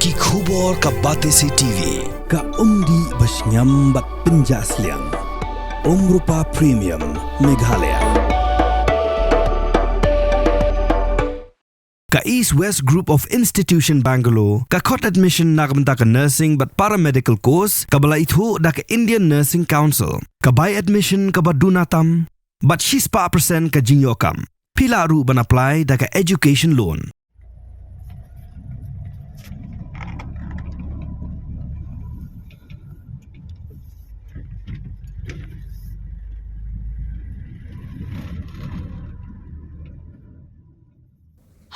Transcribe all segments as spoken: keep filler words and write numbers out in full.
Ki khubor ka Batesi T V. Ka umdih ba shngiam bad pynjah sliang. Umrupa Premium, Meghalaya. Ka East West Group of Institution Bangalore ka khot admission na ka bynta ka nursing bad paramedical course kaba la ithuh da ka Indian Nursing Council. Ka bai admission kaba duna tam bad shispah percent ka jingïoh kam. Phi lah ruh ban apply da ka education loan.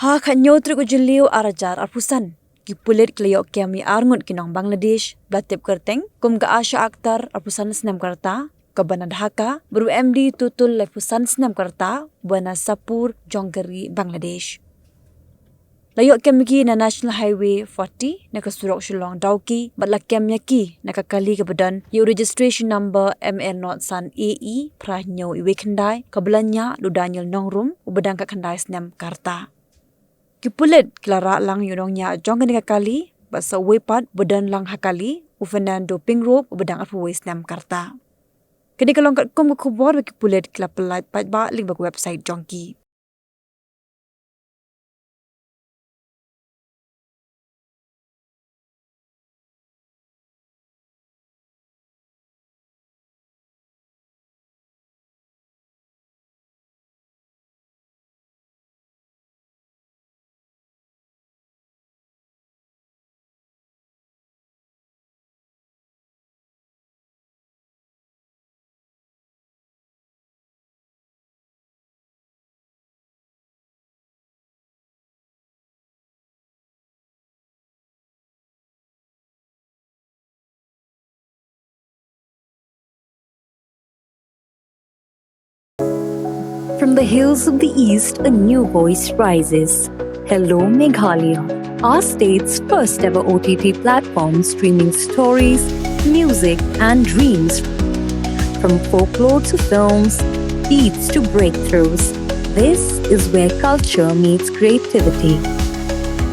Ha ka hynñiew tarik u Jylliew ar hajar arphew san, ki pulit ki la ïoh kem ïa ar ngut ki nong Bangladesh ba la tip kyrteng kum ka Asha Akhtar, arphew san snem ka rta, kaba na Dhaka, bad u M D Tutul, laiphew san snem ka rta, uba na Sapur, jong ka ri Bangladesh. La ïoh kem ïa ki na National Highway forty, na ka surok Shillong Dawki, bad la kem ïa ki na ka kali kaba don ïa u registration number M L nought san A E phra hynñiew wei khyndai, kaba la ñiah da u Daniel Nongrum, uba dang khatkhyndai snem ka rta. Ki pulit ki la rah lang ïa u nongñiah jong kane ka kali, bad sa uwei pat uba don lang ha kali, u Fernando Pingrove, uba dang arphew wei snem ka rta. Kane ka long katkum ka khubor ba ki pulit ki la pyllait paidbah lyngba ka website jong ki. From the hills of the East, a new voice rises. Hello, Meghalaya, our state's first ever O T T platform streaming stories, music, and dreams. From folklore to films, beats to breakthroughs, this is where culture meets creativity.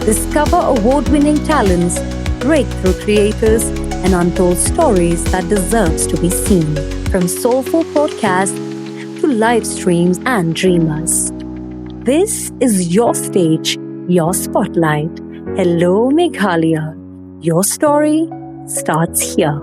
Discover award winning talents, breakthrough creators, and untold stories that deserves to be seen. From soulful podcasts to live streams and dreamers. This is your stage, your spotlight. Hello, Meghalaya. Your story starts here.